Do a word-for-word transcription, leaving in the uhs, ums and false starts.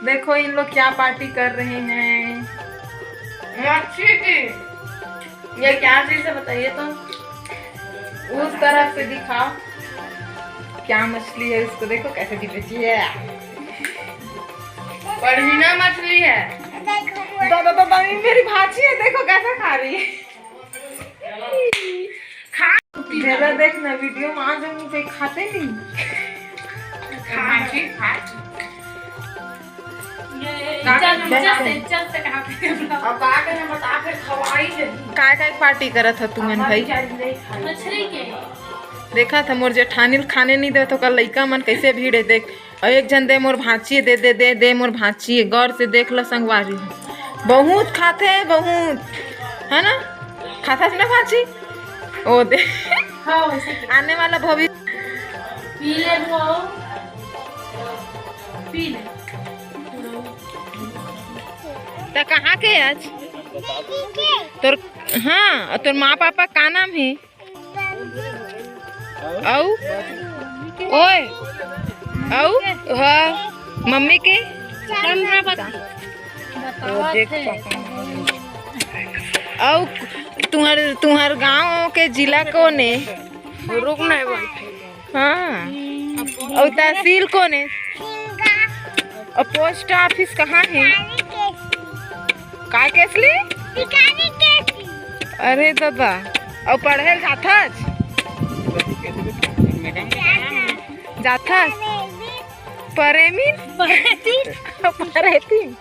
देखो इन लोग क्या पार्टी कर रहे हैं। मच्छी की। ये क्या चीज है बताइए तो। उस तरफ से दिखाओ। क्या मछली है उसको देखो कैसे दिख रही है। पढ़ीना मछली है। दादा दादा ये मेरी भांची है, देखो कैसे खा रही है। खा। मेरा देख ना वीडियो में आ जाऊंगी, कोई खाते नहीं। खा, खा। ये इज्जत, इज्जत से, इज्जत से कहा थे। अब का करें, बता के खवाई जल्दी। काय काय पार्टी करत ह तुमन भाई? मछली के। देखा था मोर जेठानी ल खाने नहीं देवत, ओकर लइका मन कैसे भीड़ है देख। और एक झन दे मोर भांची, दे दे दे दे मोर भांची, गौर से देख ल संगवारी हो। बहुत खाथे बहुत, है ना? खाथस ना भांची? ओ दे। हाँ, वैसे के। आने वाला भविष्य। पी ले वो। पी ले। त कहाँ के आज? तोर, हाँ, और तोर माँ पापा का नाम है? अउ? ओए। अउ? हाँ। मम्मी के? चंद्रावती। ओ, देख पापा। अउ तुहर, तुहर गांव के जिला कौन है? रुक ना, बैठे। हाँ। अउ तहसील कौन है? अउ पोस्ट ऑफिस कहाँ है? काय केसली? अरे दादा, अउ पढ़े ल जाथस? जाथस? परेमिन? परेतिन? परेतिन?